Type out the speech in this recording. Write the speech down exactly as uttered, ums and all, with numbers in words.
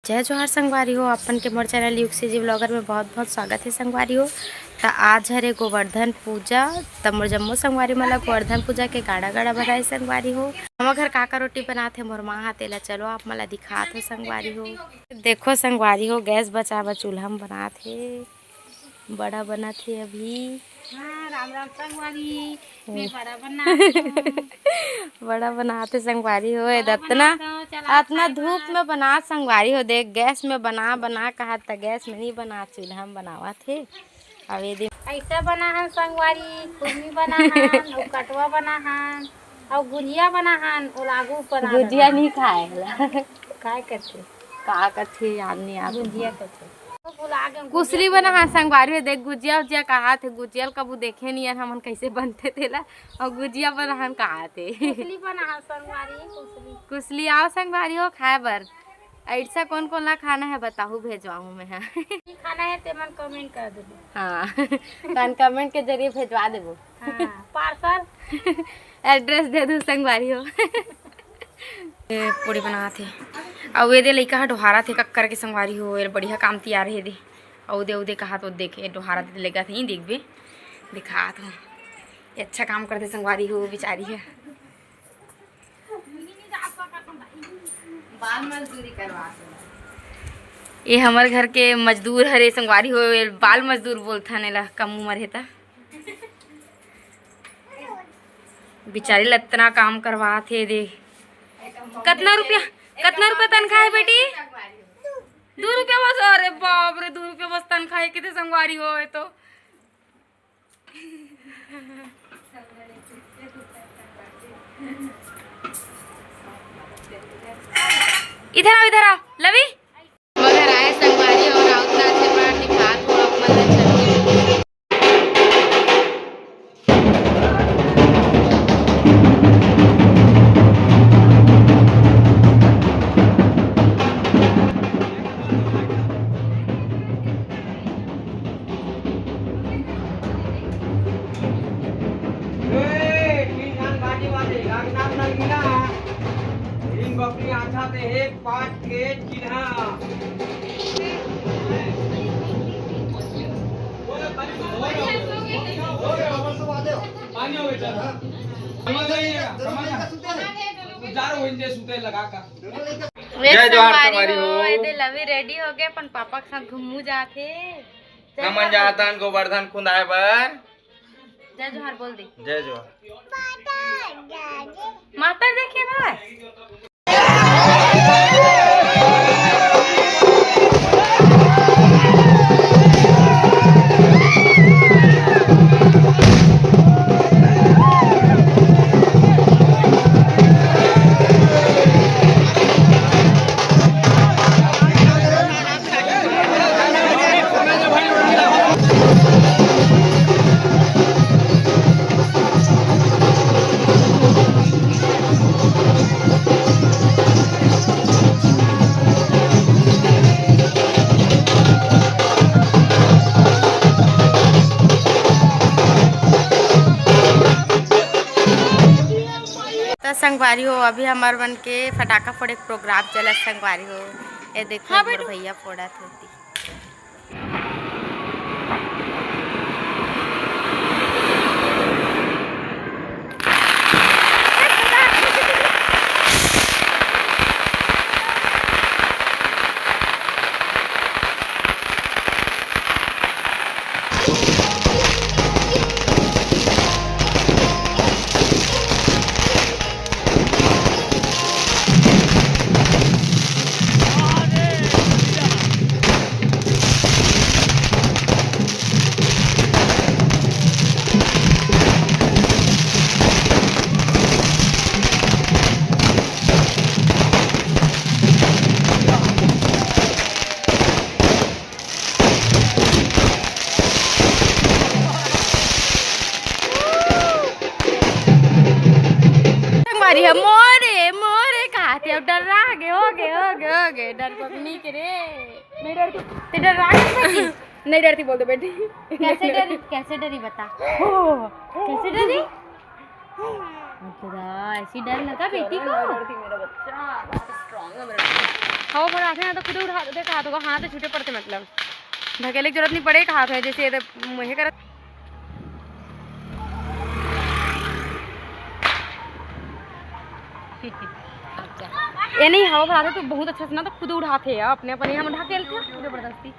जय जोहार संगवारी हो, अपन के मोर चैनल युक्सी जी व्लॉगर में बहुत बहुत स्वागत है संगवारी हो। त आज हरे गोवर्धन पूजा, त मोर जम्मो संगवारी मन ला गोवर्धन पूजा के गाड़ा गाड़ा बधाई संगवारी हो। हमर घर काका रोटी बनात हे मोर माँ हा, तेला चलो आप मन ला दिखात हो संगवारी हो। देखो संगवारी हो, गैस बचाए बर चूल्हा में बनात हे। बड़ा बनत हे अभी। हाँ, राम राम संगवारी, मैं बड़ा बनात हूँ। बड़ा बनात हे संगवारी हो, बड़ा अतना बनात हूँ, चला अतना खाए धूप बर। में बनात संगवारी हो, देख गैस में बना बना कहा त गैस में नहीं बना, चूल्हा में बनावत हे। अब ये दिन ऐसा बना हन संगवारी, खुरमी बना हन, अउ कटवा बना हन, अउ गुजिया बना हन, ओला आगू ऊपर आ गुजिया रहा। नहीं खाए ला। काय करथे? का करथे याद नहीं आत। गुजिया करथे। कुसली बना हन संगवारी हो, देख गुजिया उजिया कहात हे, गुजिया ल कभू देखे नहीं हन हमन कैसे बनथे तेला, अउ गुजिया बना हन कहात हे। कुसली बना हन संगवारी, कुसली। कुसली आओ संगवारी हो खाए बर। ऐसा कौन कौन ला खाना है बताहू, भेजवाहूँ मैं हा। की खाना है तेमन कमेंट कर देबो। हाँ। तन कमेंट के जरिए भेजवा देबो। हाँ, पार्सल। एड्रेस दे दू संगवारी हो। ये पूरी बनात हे। अउ ये दे लइका ह डोहारत हे, कक्कर के संगवारी हो, ये बढ़िया काम तियार हे दे। अउ दे, उदे कहा तो देख, ये डोहारत हे, लेगा थे, ही देखबे, दिखात हो। ये अच्छा काम करथे संगवारी हो, बिचारी हे। बाल मजदूरी करवात हे। ये हमर घर के मजदूर हरे संगवारी हो, ये बाल मजदूर बोलथन एला, कम उमर हे त। बिचारी ल अतना काम करवात हे दे। कतना रुपया, कतना रुपया तनखा हे बेटी? दू रुपया बस। अरे बाप रे, दू रुपया बस तनखा हे, किते संगवारी हो ये तो। इधर आओ, इधर आओ, लवी। मगर आए संगवारी हो, राउत ला छेपरा दिखात हो आप मन ला छट्टी। ए, तीन खान बाजी बाजे, लागना लगना। तीन बकरी आछा ते एक पाँच के चिन्हा। पानी हो गया, चल। समझ जाइएगा, समझ ना। जा रहे हो, इनके सूते लगा का। जय जोहार संगवारी हो। एदे लवी रेडी हो गए, अपन पापा के साथ घूमू जात हे। जय हमन जोहार। जातन गोवर्धन कुंदाए बर। जय जोहार बोल दे। जय जोहार। माता देखे बर। त संगवारी हो, अभी हमर मन के फटाका फोड़े के प्रोग्राम चलत संगवारी हो। ये देखो, हाँ एक बार बेटू। भैया फोड़त होती। संगवारी ह, मोरे, मोरे कहाथे, अब डर्रा गे, हो गे, हो गे, हो गे, डर पकनी के रे। नहीं डरती, ते डर्रा गे बेटी? नहीं डरती बोल दो बेटी। कैसे डरी, कैसे डरी बता। हो। कैसे डरी? ऐसी डर लगा बेटी को। मेरा बच्चा बहुत स्ट्रांग है मेरा। हवा भर आथे ना तो खुद उठा दे, कहा तो हाथ छूटे पड़ते, मतलब ढकेले की जरूरत नहीं पड़े, कहा तो जैसे ये तो मुहे करत। ये नहीं, हवा भर आथे तो बहुत अच्छा से ना तो खुद उठाथे अपने, अपने हम ढकेलथे जबरदस्ती।